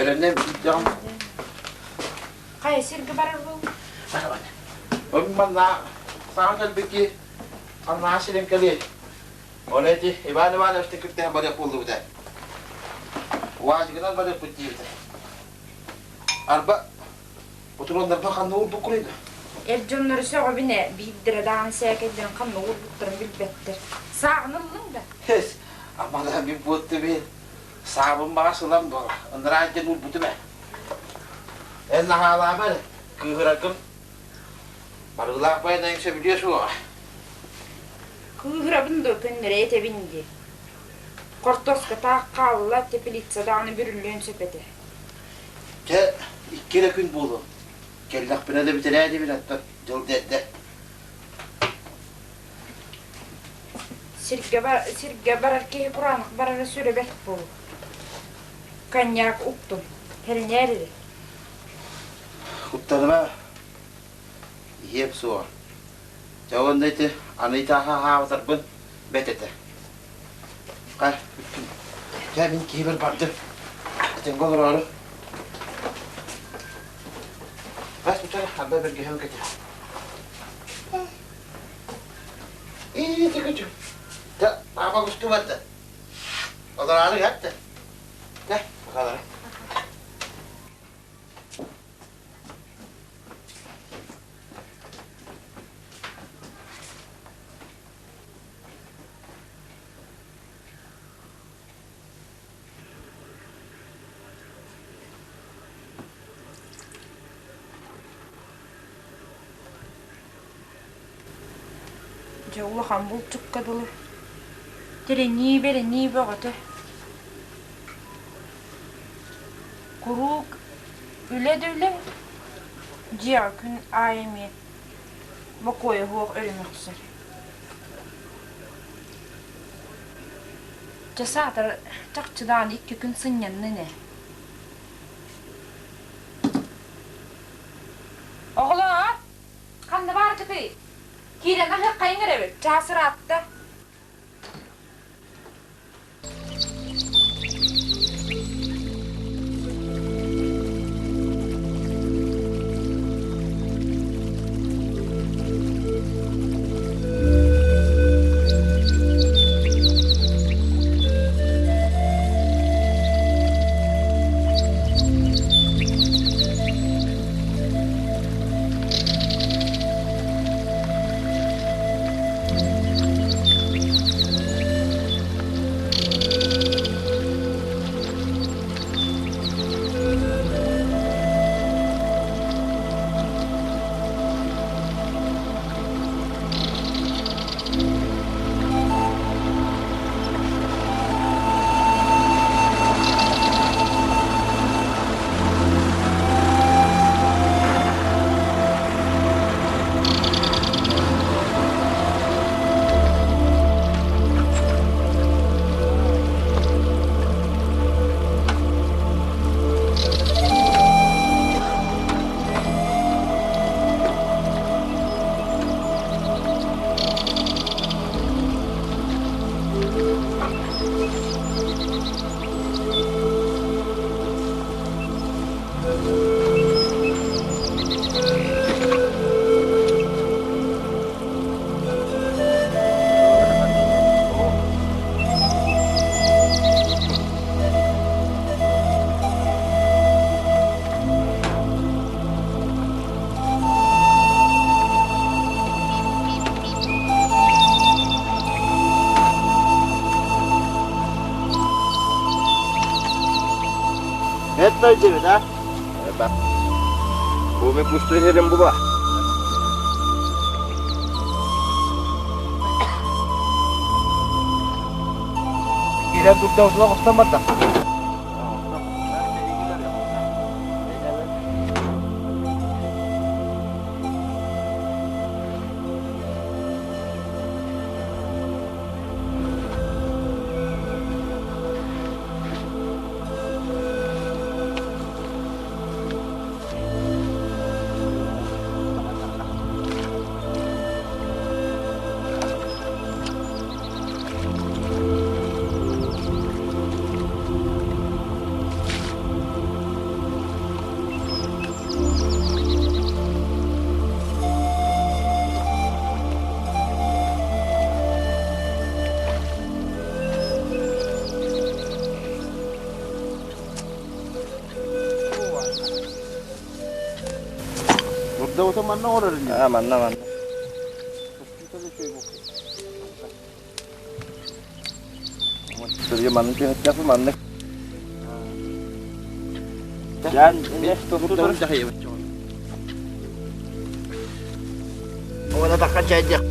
Бэлэмнэн бүттэҕим. Хайа сиргэ барар буол? Барабан. Манна саҥа кэлбит аннаа сирин кэлиэ. Ол эти Иван Ивановичты кытта барыах буоллубута. Уазигынан барыахпыт диэбитэ. Арба, ботуруоннарбын ханна уурбуккунуй да? Эр дьоннору сөҕөбүн ээ, биирдэрэ даҕаны сээкэйдэрин ханна уурбуттарын билбэттэр. Сааҕын ыллыҥ да? Эс, амала мин буоттубин. Саабын баҕас ылан буол, ыныраа диэн уурбутум ээ. Эн наһаалаама эрэ, кыыһыраргын барыылаах байанайыҥ сөбүлүө суоҕа. Кыыһырабын дуо, көннөрү этэбин дии. Хортуоска таах хаалла, теплица даҕаны бүрүллүөн сөп этэ. Чэ, икки эрэ күн буолуо. Кэллэхпинэ да бүтэрээ диэбин оттон дьыл дэрдэ. Сиргэ, бар, сиргэ барар киһи кураанах барара сүрэ бэрт буолуо. Коньяк уктум, тэринээр эрэ. Куттаныма, иһиэм суоҕа. Дьэ уонна ити аны итааха аһаабатарбын бэт этэ. Хай, бүттүм. Дьэ мин киһибэр бардым. Этэҥҥэ олороору. Бас бүтэр, арба бэргэһэм кэтэ. Ии, тикүчү. Дьэ, аама кустубат да. Олораары иһэт да. Дьэ, бакалары. Дьэ улахан булчукка дылы Тиринии-бэринии бөҕөтө. Куруук үлэ да үлэ, дьиэҕэ күн аайы эмиэ бокуойа суох өрө мөхсөр. Чэ саатар чахчы даҕаны икки күн сынньаннын ээ. Оҕолоор, ханна бааргытый? Киирэн аһыаххайыҥ эрэбит, чаас ыраатта. Это тебе, да? Это. Бу пустую жерем була. Киирэн турда усула охсон барда. Завода манна оҥорор ини. Аа, манна манна. Сырье маннык түһэттэхпин маннык. Дьаан Уона тахха чайдыах.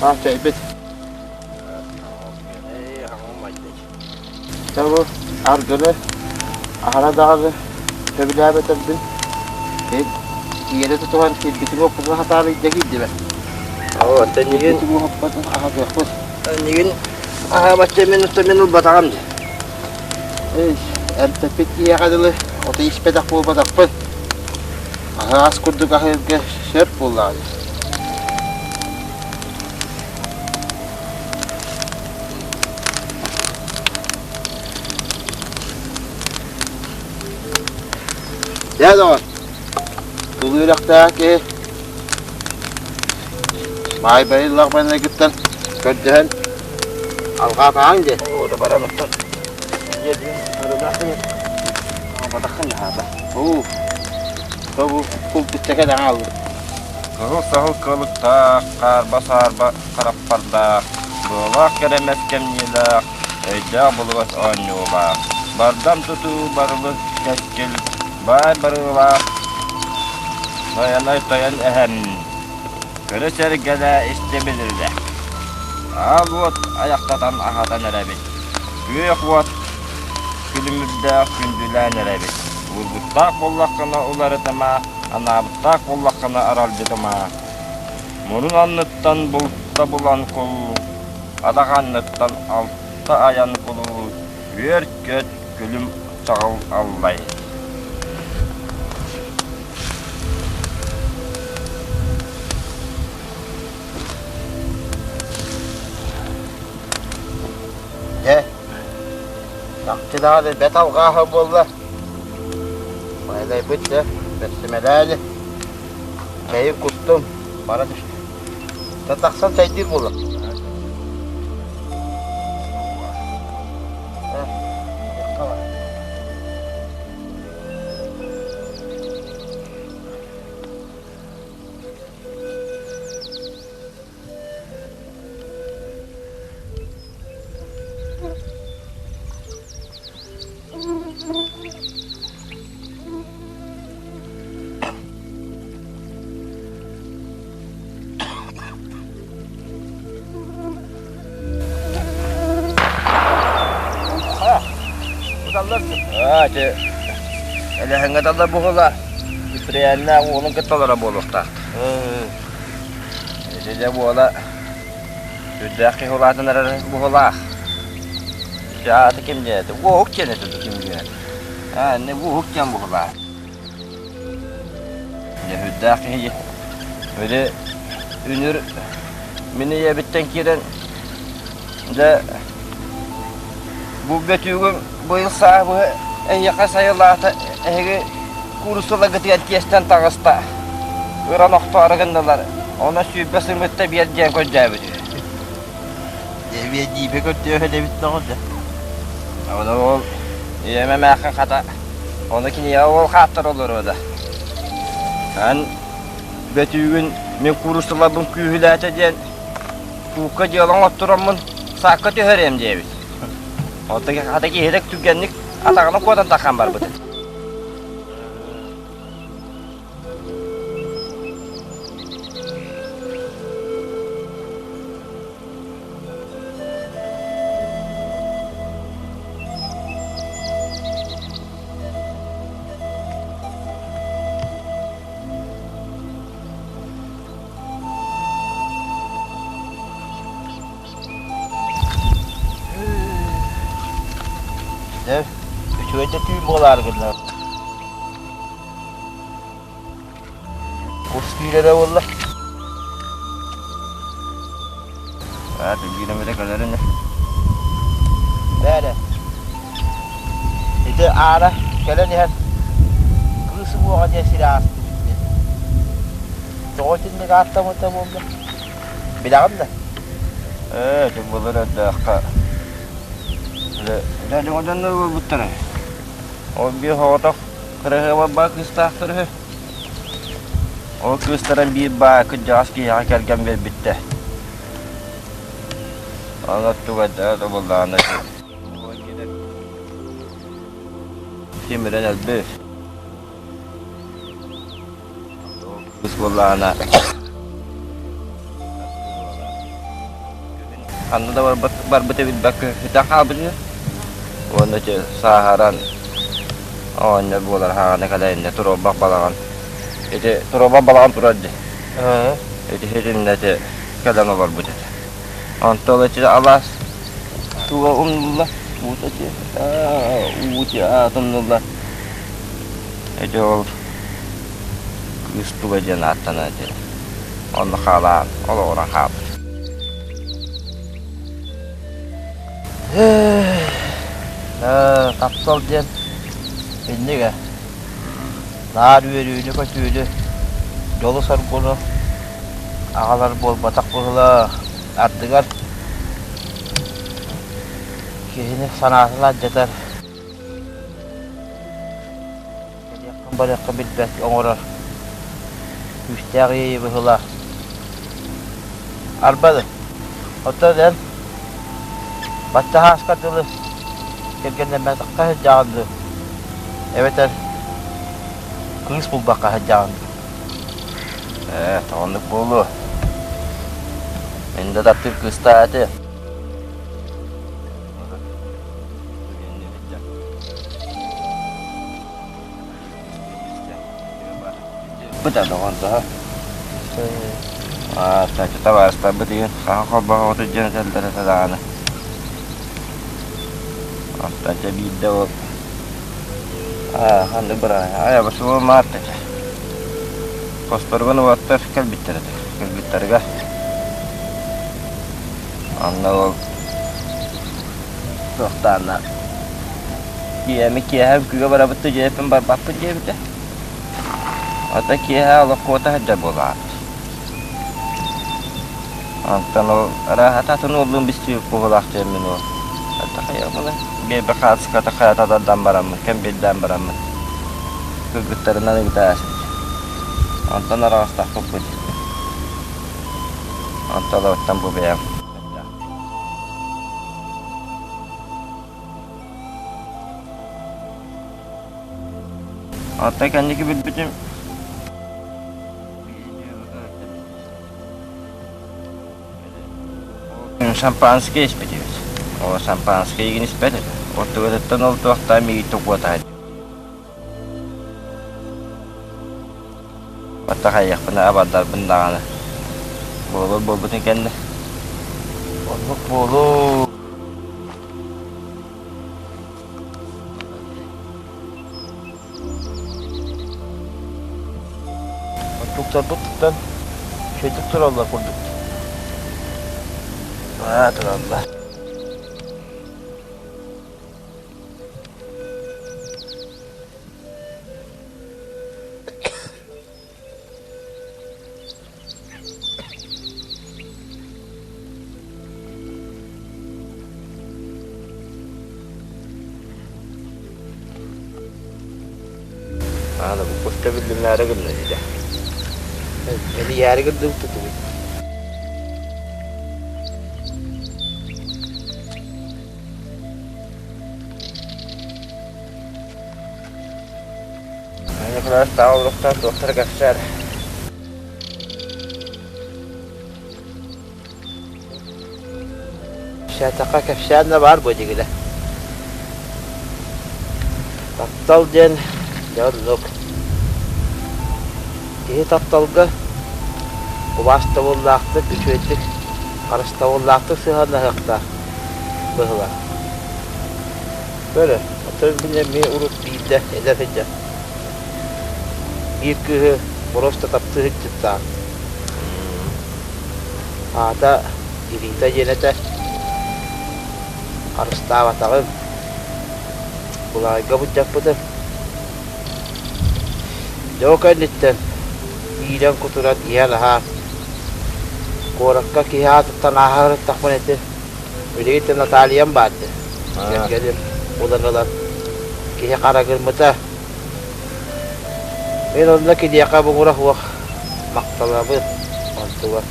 А, чайбит. Табы аргыны аһара даҕаны сөбүлээбэтэрбин тиэрэ тутуһан киирбитин оппутун хатаары илдьэ киирдибэт. Оо, тэннигин оппутун аһатыахпыт. Тэннигин аһаабачча мин устан мин ылбатаҕым дии. Эй, эмтэппит киһиэхэ дылы ото испэтэх буолбатахпын. Аһаас курдук аһыырга сөп буоллаҕа дии. Дьэ, доҕор, тулуйрахтаах киһи баай байыллаах байанайгыттан көрдөһөн алҕаатаҕаҥ дии. Оо, баран оттон батаххын наһаата. Уу, тобу култуччака даҕа аллым. Кыһыл саһыл кылыктаах, хаарба-саарба хараппардаах, быалаах кэрэмэс кэмниилээх, өйдөөх булугас оонньуулаах, бардам тутуу барылы кэскил, баай барыылаах Байанай тойон эһэм, көрө сэргэлээ истэ билирдэ. Аал уот айахтатан аһатан эрэбит. Күөх уот. күлүмүрдээх күндүлээн эрэбит. Уурбуттаах буоллаххына уларытыма, анаабыттаах буоллаххына аралдьытыма. Мурун анныттан булта булан кул, атах анныттан алта айан кулу, үөр-көт, күлүм чаҕыл аллай. Дьэ, чахчы даҕаны бэт алҕааһын буолла. Байанайбыт дьэ, бэрсимэлээли. Чэйи куттум, бара түстүм. Тахсан чэйдиир буолла. Аа, ити элэһэҥҥэ таллар буһула Киприяннаах уолун кытта олоро буолуохтаах. Ити дьэ буола Үрдээх киһи улаатан эрэр быһыылаах. Дьэ аата ким диэтэ? Уоһук диэн этэ ким диэн. Аа, иннэ Уоһук диэн быһыылаах. Дьэ үрдээх киһи били үнүр мин ийэбиттэн киирэн дьэ бу бөтүүгүм быйыл сааһы эһиэхэ сайылаата эһиги кууруссаларгытыгар тиэстэн таҕыста ыран охтоору гыннылар онон 20 сымыытта биэр диэн көрдөөбүт Дьэбиэ дьиибэ көрдөөһүн эбит доҕор дьэ. Ону ол ийэм эмээххин хата ону киниэхэ ол хааттар олоруо да. Ан бөтүүгүн мин кууруссаларбын күүһүлээтэ диэн куукка дьыала оҥоттороммун саакка түһэриэм диэбит. Оттон хата киһитэ түргэнник атаҕынан куотан таххан барбыт. Дьэ, үчүгэй да түүн буолаары гынна. Кус киирэрэ буолла. Аа, биир эмэтэ кэлэр ини. Бээрэ. Ити аара кэлэн иһэн кыыс уҥуоҕа диэн сири аастыбыт диэн. Тоҕо итинник ааттаммыта буолла? Билэҕин да? Ээ, ити былыр эрдэххэ дьоҥодоннор буолбуттара. Ол биир соҕотох кыраһыаба баа кыыстаахтар үһү. Ол кыыстарын биир баа кырдьаҕас киһиэхэ кэргэн биэрбиттэр. Аны оттуга тобуллаҕына тимирэн өлбүт. Кыыс буоллаҕына ханна да барбыт барбыта билбэккэ сүтэн хаалбыт үһү. Уонна ити сааһыран оҕонньор буолар хаҕана кэлэ иннэ туруорбах балаҕан. Ити туруорбах балаҕан турар дии. Ити ситиннэ ити кэлэн олорбут этэ. Онтон ити алаас туга умнулла, уута ити уу ити аата умнулла. Ити ол кыыс туга диэн ааттанар этэ. Онно хаалаан олоҕуран хаалбыт. Таптал диэн инник ээ. Наар үөрүүнү-көтүүнү, дьолу-соргуну аҕалар буолбатах быһыылаах. Ардыгар киһини санаатын алдьатар Кэлиэххин барыаххын билбэт оҥорор күүстээх иэйии быһыылаах. Арба, оттон эн бачча ааска дылы кэргэннэммэтэххэ сылдьаҕын дуу, эбэтэр кыыс булбакка сылдьаҕын дуу? Ээ, тоҕоннук буолуо. Мин да таптыыр кыыстаах этим. Барбыта доҕордоһо. Аата табаарыстарбыт игин хаһан холбоһоҕутуй диэн этэллэр этэ даҕаны. Оттон дьэ биирдэ ол аа ханнык бырааһа айа басуо маарта этэ. Хосторгун уоттар кэлбиттэр этэ. Кэлбиттэригэр онно ол туохтаана Ийэми киэһэ үҥкүүгэ барабыт да дьиэппин барбаппын диэбитэ. Ата киэһэ олох куота сылдьар буолаат. Онтон ол ырааһата атын уоллуун бистибит куһулаах диэммин ол. Это хайа Биэрбэ хаацката хайа тадардан бараммын, кэмбиэрдээн бараммын. Кыргыттарынан ыгытаа сылдьар. Онтон араҕастахпыппыт. Онтон олортон бу бэйэм. Оттон кэнники билбитим шампанское испит эбит. Ол шампанское игин испэт этэ. Оттугатыттан ол туохтаан миигин токуотаһа Оттон хайыахпына абардарбын даҕаны. Буолур буолбутун кэннэ. Оннук буолуо. Оттуктарбыт туттан үчүгэйдик тураллар курдук. Аа тураллар. Аана бу куста биллимээри гынна дии. Мэлийээри гырдыбыт тутубут. Николаев таҕыллыктаах туохтара кэпсээр. Кэпсээтэххэ кэпсээн да баар буо дигилэ. Таптал диэн дьэ оннук. Киһи тапталга убаастабыллаахтык, үчүгэйдик, харыстабыллаахтык сыһыаннаһыахтаах быһыылаах. Көрө, оттон мин эмиэ урут биирдэ эдэр сылдьан биир кыыһы просто таптыы сылдьыттаах. Аата Ирита диэн этэ. Харыстаабатаҕым. Былаайга былдьаппытым. Дьэ ол кэнниттэн иирэн-кутуран иһэн-аһаан куоракка киһи аатыттан ааһа сырыттахпына ити Билигин Натальям баар дии. Кэргэним булан ылан киһи хара гыммыта. Мин онно киниэхэ муҥура суох махтанабын онтугар.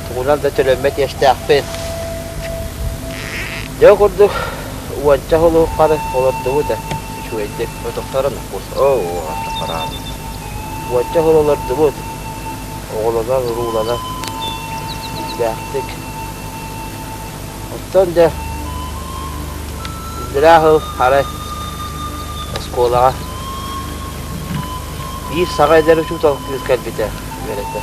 Тугунан да төлөммөт иэстээхпин. Дьэ ол курдук уонча сыл олордубут ээ үчүгэйдик. Отохторун оо отохторон. Уонча сыл олордубут. Оҕолонон, урууланан иллээхтик. Оттон дьэ иллэрээ сыл арай оскуолаҕа биир саҥа эдэр учуутал кыыс кэлбитэ үөрэтэ.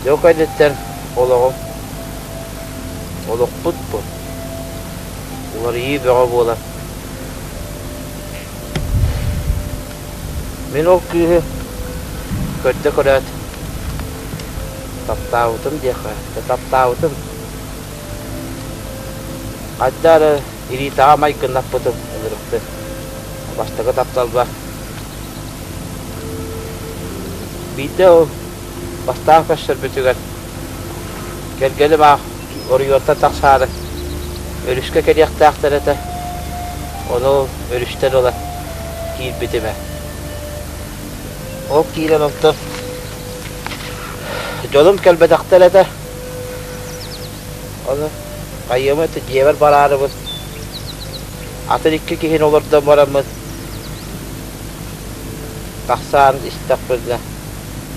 Дьэ ол кэнниттэн олоҕум олохпут бу уларыйыы бөҕө буолан Мин ол кыыһы көрдө көрөөт таптаабытым диэххэ таптаабытым. Хайда эрэ Иритаҕа майгыннаппытым ынырыктык. Бастакы тапталбар. Биирдэ ол бастаан көрсөрбүтүгэр кэргэним аах оройуонтан тахсаары өрүскэ кэлиэхтээхтэр этэ. Ону өрүстэн ыла киирбитим ээ. Ол киирэн онтон дьонум кэлбэтэхтэр этэ. Ону хайыамый этэ дьиэбэр бараарыбын атын икки киһини олордон бараммын тахсаан истэхпинэ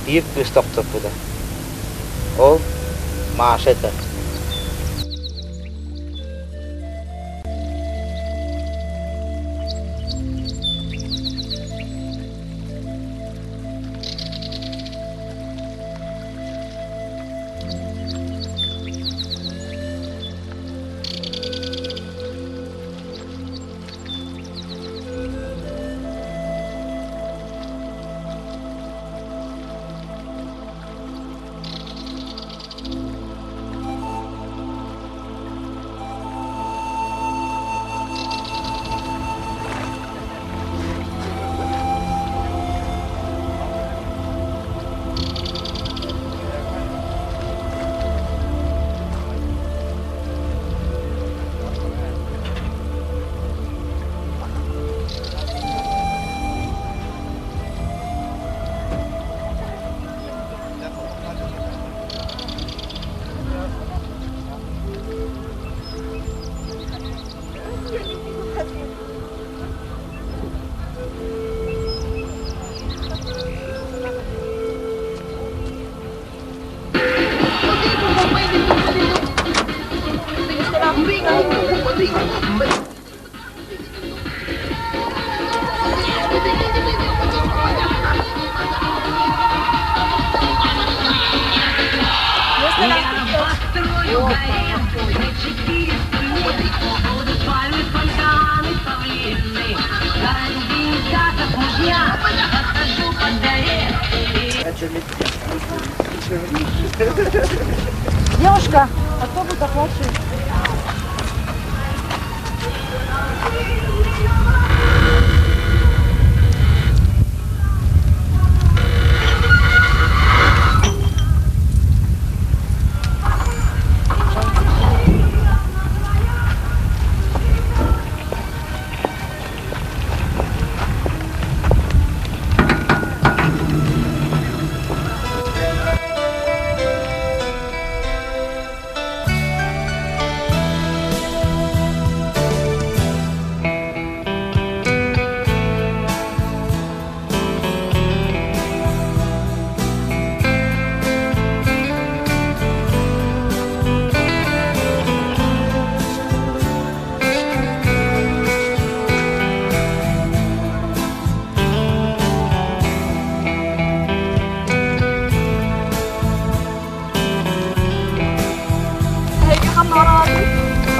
биир кыыс тохтоппута. Ол Маша этэ. Девушка, а кто будет оплачивать?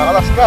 Аҕаласка.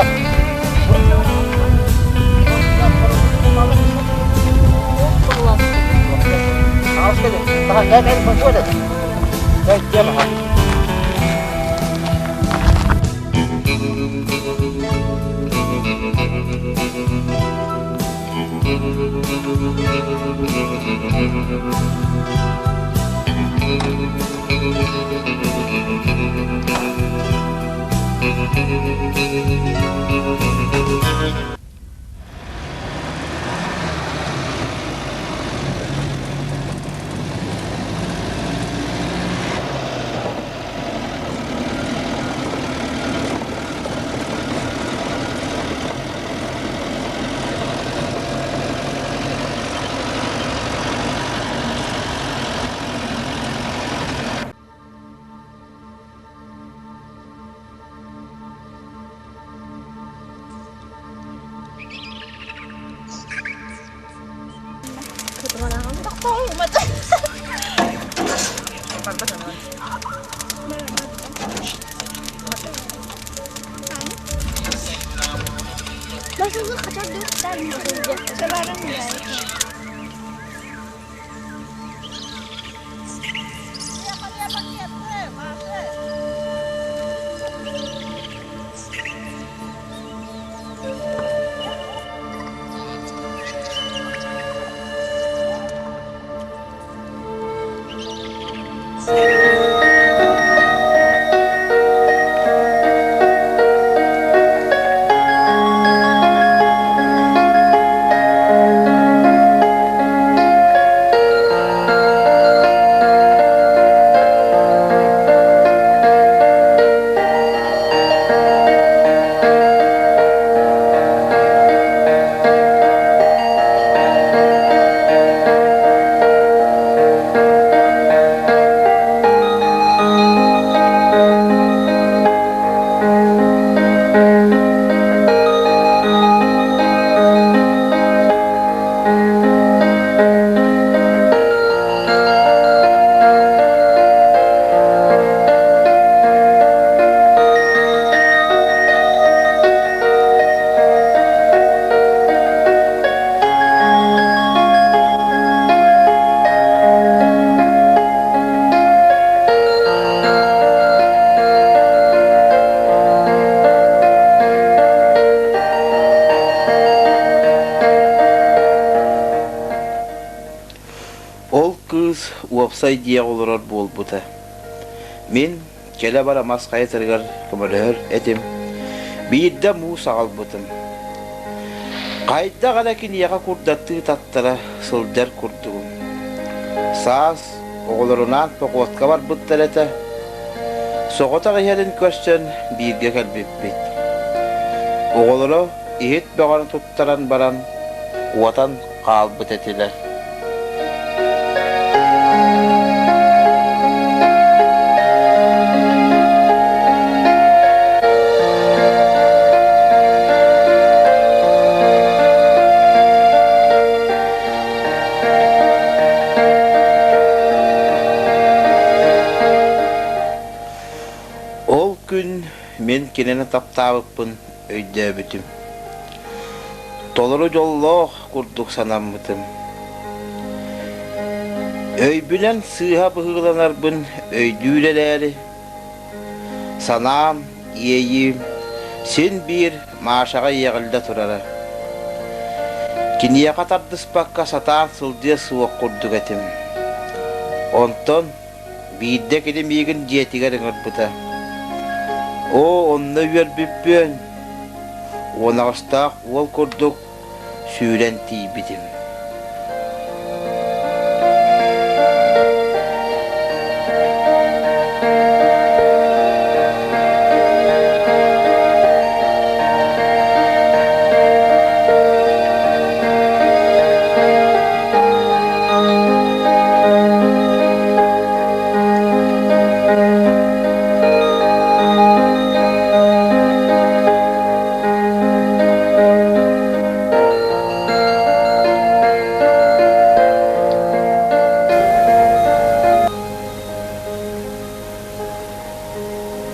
Ол кыыс уопсай дьиэҕэ олорор буолбута. Мин кэлэ-бара мас хайатарыгар көмөлөһөр этим. Биирдэ муус аҕалбытым. Хайдах эрэ киниэхэ курдаттыы таттара сылдьар курдугум. Саас оҕолорунаан походка барбыттар этэ. Соҕотох иһэрин көрсөн бииргэ кэлбиппит. Оҕолоро иһит бөҕөнү туттаран баран куотан хаалбыт этилэр. күн мин кинини таптаабыппын өйдөөбүтүм. Толору дьоллоох курдук санаммытым. Өйбүнэн сыыһа быһыыланарбын өйдүүр эрээри, санаам, иэйиим син биир Машаҕа иэҕиллэ турара. Киниэхэ тардыспакка сатаан сылдьыа суох курдук этим. Онтон Биирдэ кини миигин дьиэтигэр ыҥырбыта. Оо, онно үөрбүппүөн! Уонаҕастаах уол курдук сүүрэн тиийбитим.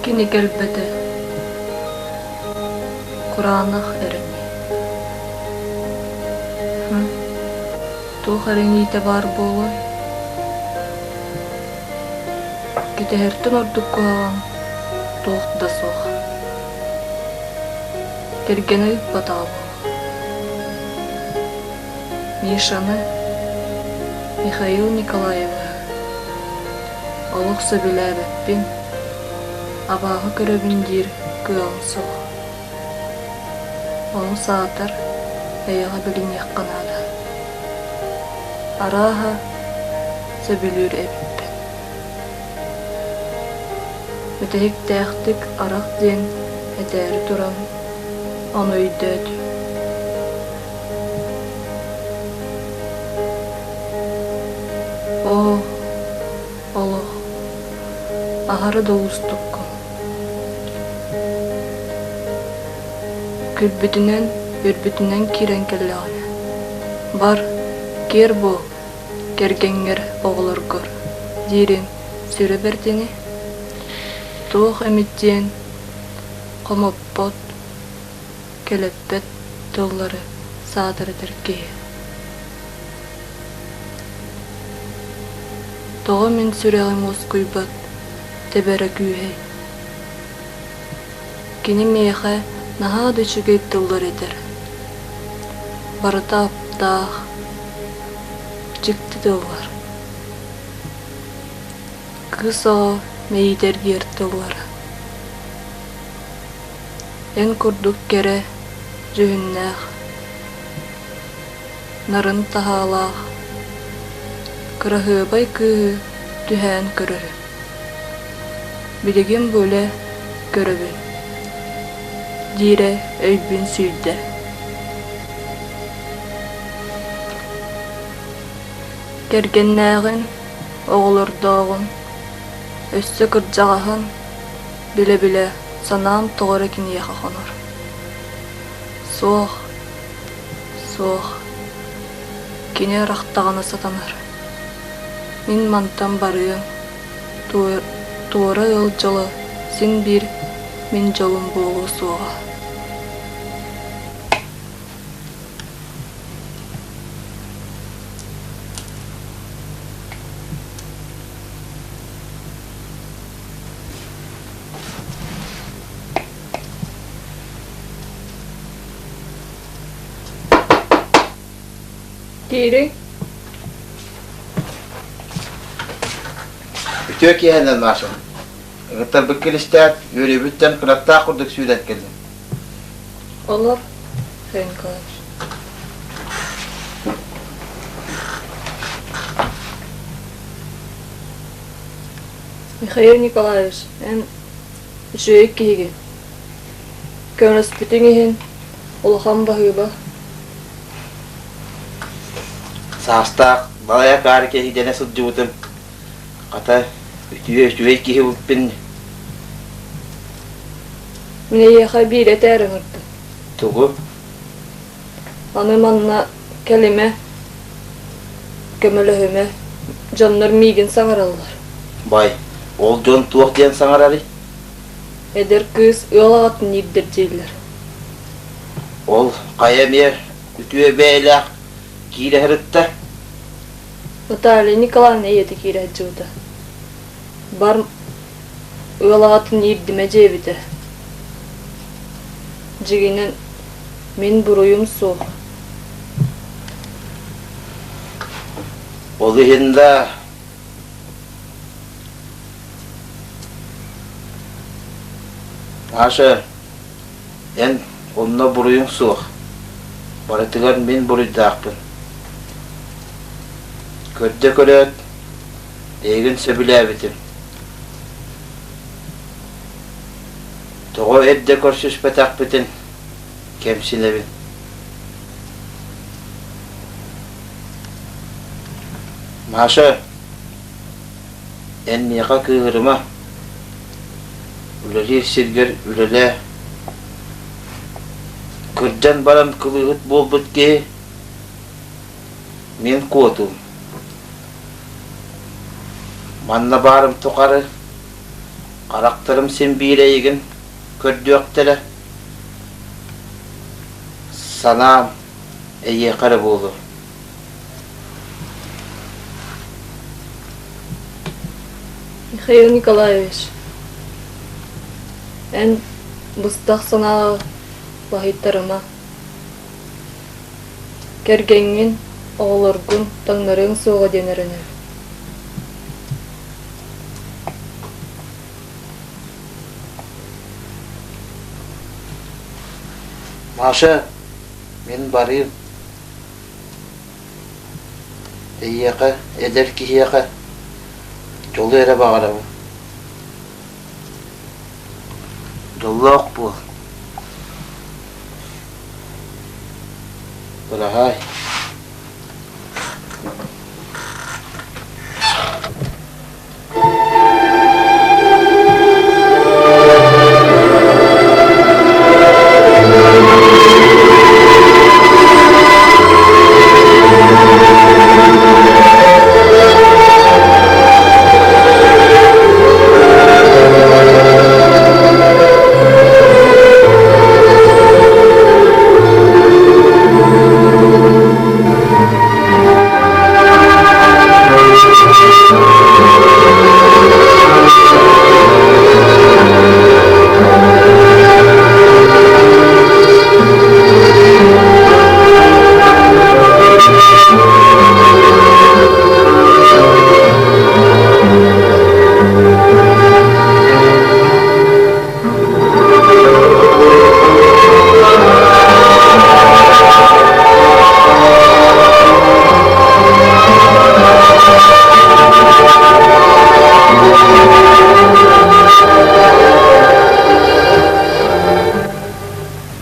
Кини кэлбэтэ, кураанах эрэнии. Туох эрэниитэ баар буолуой? Кэтэһэртэн ордук куһаҕан туох да суох. Кэргэнэ ыыппатаҕа буолуо. Мишаны, Михаил Николаевиһы олох сөбүлээбэппин, абааһы көрөбүн диир кыаҕым суох. Ону саатар эйэҕэ билиниэххэ наада. Арааһа, сөбүлүүр эбиппин. Бүтэһиктээхтик арах диэн этээри туран, ону өйдөөтүм. Оо, олох, аһары да уустуккун. Күлбүтүнэн, үөрбүтүнэн киирэн кэллэҕинэ, бар, киэр буол, кэргэҥҥэр, оҕолоргор, диирин сүрэ бэрт ини. Туох эмит диэн хомоппот, кэлэппэт тыллары саатар этэр киһи. Тоҕо мин сүрэҕим уоскуйбат, тэбэрэ күүһэй? Кини миэхэ наһаа да үчүгэй тыллары этэр. Барыта аптаах, дьикти тыллар. Кыыс оҕо мэйиитэ эргийэр тыллара. Эн курдук кэрэ, дьүһүннээх, нарын таһаалаах, кыраһыабай кыыһы түһээн көрөрүм. Билигин бу үлэ көрөбүн, диирэ өйбүн сүүйдэ. Кэргэннээҕин, оҕолордооҕун, өссө кырдьаҕаһын билэ-билэ санаам тоҕо эрэ киниэхэ хонор. Суох, суох, кини арахтаҕына сатанар. Мин мантан барыам, туора ыал дьоло син биир мин дьолум буолуо суоҕа. Киириҥ. Үтүө киэһэнэн, Маша. Ыҥыттарбыккын истээт, үөрүүбүттэн кынаттаах курдук сүүрэн кэллим. Олор, Михаил Николаевич. Михаил Николаевич, эн үчүгэй киһигин. Көмөлөспүтүҥ иһин улахан баһыыба. Саастаах балай акаары киһи сылдьыбытым. Хата, үтүө үчүгэй киһи эбиппин. Мин эйиэхэ биир этээр ыҥырдым. Тугу? Аны манна кэлимэ, көмөлөһүмэ, дьоннор миигин саҥараллар. Бай, ол дьон туох диэн саҥарарый? Эдэр кыыс ыал аҕатын иирдэр дииллэр. Ол хайа эмиэ үтүө бэйэлээх киирэ сырытта? Наталья Николаевна ийэтэ киирэ сылдьыбыта. Бар ыал аҕатын иирдимэ диэбитэ. Дьиҥинэн, мин буруйум суох. Ол иһин да Маша, эн онно буруйуҥ суох. Барытыгар мин буруйдаахпын. Көрдө көрөөт, эйигин сөбүлээбитим. Тоҕо эрдэ көрсүспэтэхпитин кэмсинэбин. Маша, эн миэхэ кыыһырыма. Үлэлиир сиргэр үлэлээ. Кырдьан баран кылыыһыт буолбут киһи мин куотуум. Манна баарым тухары харахтарым син биир эйигин көрдүөхтэрэ. Санаам эйиэхэ эрэ буолуо. Михаил Николаевич, эн быстах санааҕа баһыйтарыма. Кэргэҥҥин, оҕолоргун таҥнарыаҥ суоҕа диэн эрэнэбин. Маша, мин барыым. Эйиэхэ, эдэр киһиэхэ, дьолу эрэ баҕарабын. Дьоллоох буол. Быраһаай.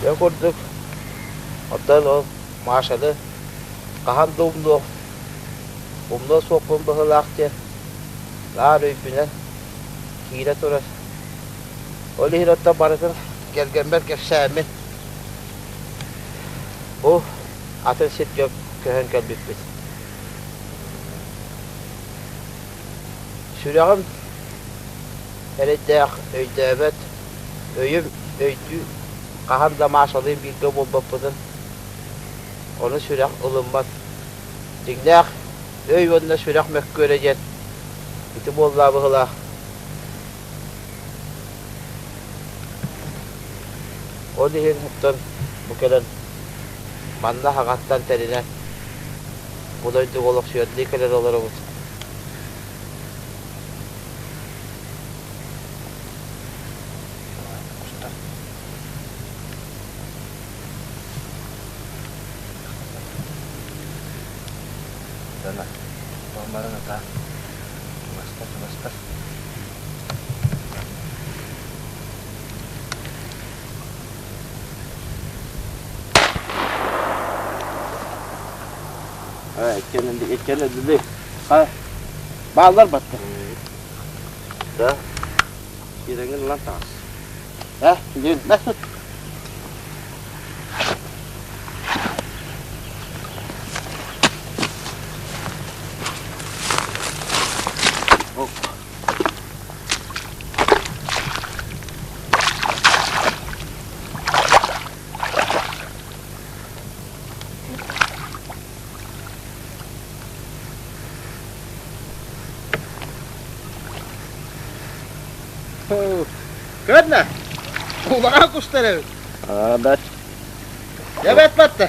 Дьэ курдук, оттон ол Машаны хаһан да умнуох, умнуо суохпун быһыылаах диэн наар өйбүнэн киирэ турар. Ол иһин оттон барытын кэргэммэр кэпсээммин бу атын сиргэ көһөн кэлбиппит. Сүрэҕим эрэйдээх өйдөөбөт, өйүм өйдүү хаһан да Машалыын бииргэ буолбаппытын, ону сүрэх ылыммат. Дьиҥнээх өй уонна сүрэх мөккүөрэ диэн ити буоллаа быһыылаах. Ол иһин оттон бу кэлэн манна аһаҕастан тэринэн бу дойдуга олохсуйардыы кэлэн олоробут. Дана, баран атаа. Чугастар, чугастар. Иккиэн Бааллар батта. Да. Киирэҥҥин ылан таҕыс. Э, билин, тут. Көрнө, улахан кустар эбит. Аа, бэт. Эбэт батта.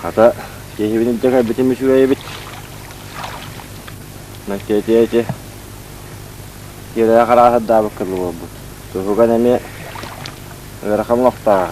Хата, киһибин илдьэ кэлбитим үчүгэй эбит. Мэктиэтиэ ити киэрэ харааһырдаабыт кылы буолбут. Туһугар эмиэ ыарахан олохтоох.